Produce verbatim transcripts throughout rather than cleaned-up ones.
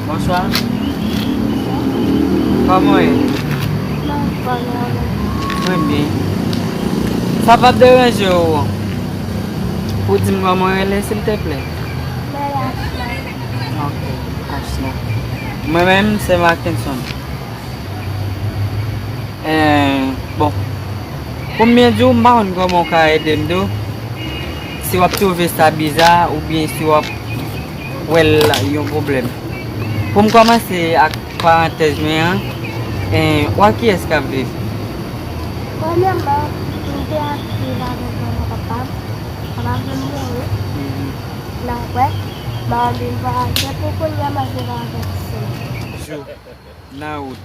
Bonswa. Kòman w ye? Mwen byen. Sa p ap deranje w pou w di m kòman w rele, silteplè? Ok, Ashna. Mwen menm, se Mackenson. Eh, bon. Pou m byen di w, m pa konn kòman w ka ede m tou. Si w ap twouve sa biza oubyen si w ap wè l yon pwoblèm. Pou m kòmanse ak parantèz mwen an, eh, w ak kiyès k ap viv? Premyèman, m te ap viv avèk manman papa m. Papa m vin mouri. Mhm. Nan apre, manman m vin vwayaje, pou kounye a m ap viv avèk sè m. Jou, nan wout.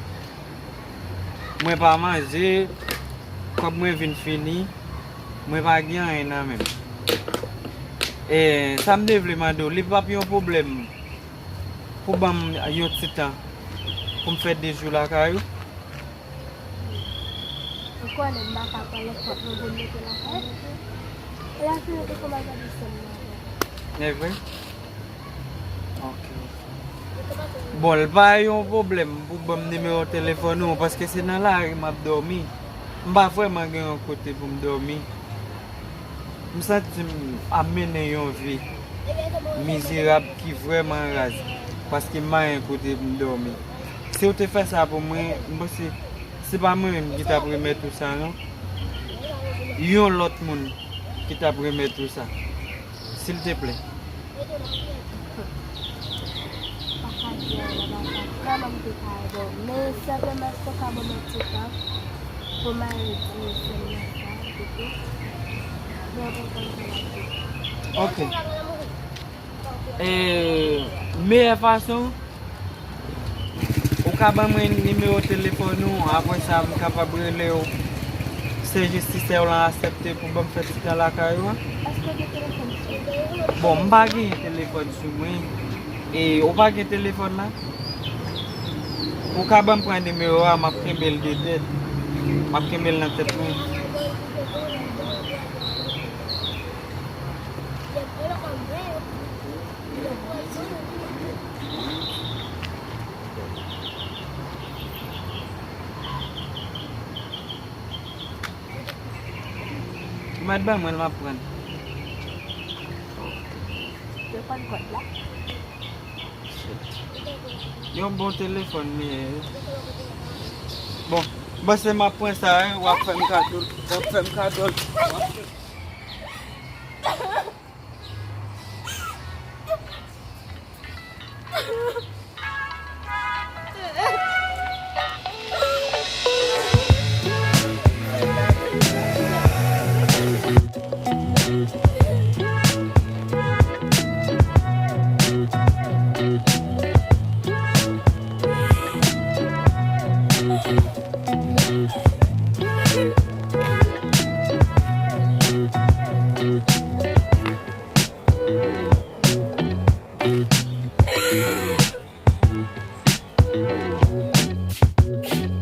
Mwen pa manje, kòb mwen vin fini, mwen pa gen anyen nan men m. E, sa m te vle mande w, li p ap yon pwoblèm pou ban m yon ti tan pou m fè de jou lakay ou? Ou konnen m pa ka pran nenpòt moun pou m mete lakay ou. E la fini te kòmanse di sè m nan. E vre? Ok. Bon, l pa yon pwoblèm pou ban m nimewo telefòn ou, paske se nan lari m ap dòmi. M pa vrèman gen yon kote pou m dòmi. M santi m ap mennen yon vi mizerab ki vrèman raz, paske m pa gen kote pou m dòmi. Si w te fè sa pou mwen, m panse se pa mwen menm ki t ap remèt ou sa, non. Yon lòt moun ki t ap remèt ou sa. Silteplè. Pa ka di anyen nan bagay sa. Vrèman, m te ka ede w. Men, senpleman, èske w ka ban mwen ti tan pou m al di sè m nan sa, pito? Mwen konprann sa l ap di. Ok. E, meyè fason, ou ka ban mwen nimewo telefòn ou, apre sa, m kapab rele w. Se jis si sè w lan aksepte pou ban m fè ti tan lakay ou a. Èske w gen telefòn sou ou? Bon, m pa gen telefòn sou mwen. E, ou pa gen telefòn la? Ou ka ban m pran nimewo a, m ap kenbe l de tèt. M ap kenbe l nan tèt mwen. Ou mèt ban mwen l, m ap pran. Yo konn kòd la. Yon bon telefòn li ye. Bon, bon, se m ap pran sa, wi, w ap fè m kado l. W ap fè m kado l.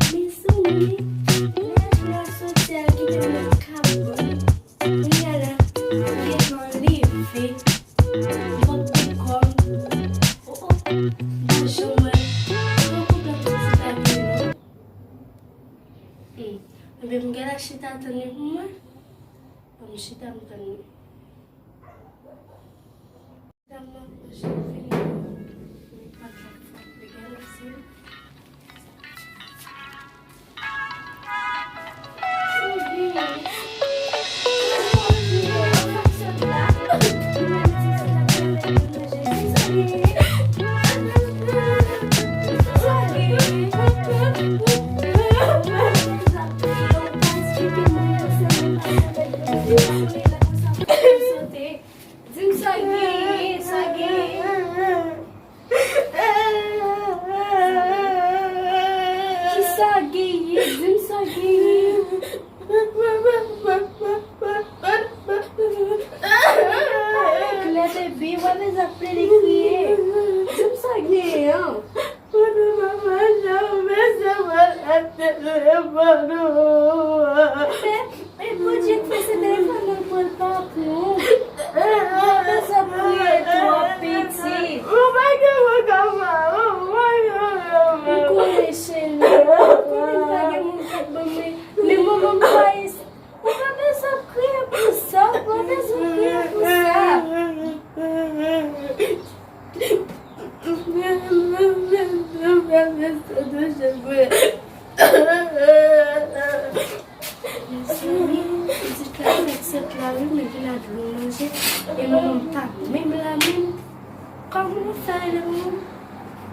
Mezanmi, lè jou a soti a kite m nan kabrit. Kounye a la, m gentan leve. M ap pran kò m. O, o, m pa janm wè. M pa konprann sa ki rive non. Hmm. Ebyen, m gentan chita tann li pou mwen. Ban m chita m tann li. Di m sa genyen, sa genyen. Kisa genyen? Di m sa genyen. Klè bebe, w ap vin ap plede kriye. Kòman w fè rele manman m?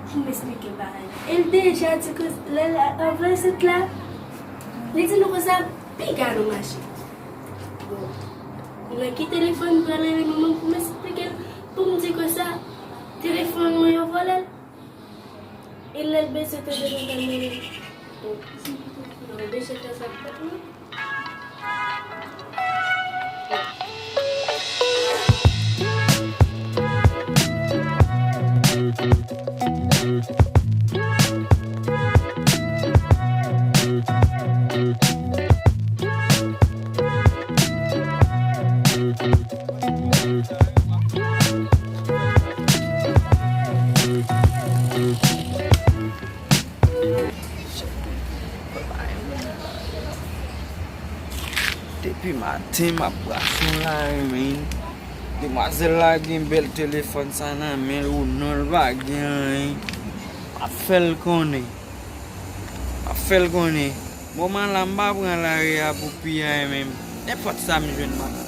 Pou m esplike l bagay la. E l deja di ke lè l anvan sèt la, li di nou konsa, piga nou mache. Bon, mwen ki telefòn pral rele manman m pou m esplike l, pou m di konsa, telefòn mwen yo vòlè l. E lè l bezwen tande nou pral rele l. Bon, nou bezwen fè sa pou nou. Depi maten m ap brase yon lari, men demwazèl la gen bèl telefòn sa nan men l, ou non l pa gen anyen. M ap fè l konnen. M ap fè l konnen. Moman la, m pa pran lari a pou piyay menm. Nenpòt sa m jwenn, m ap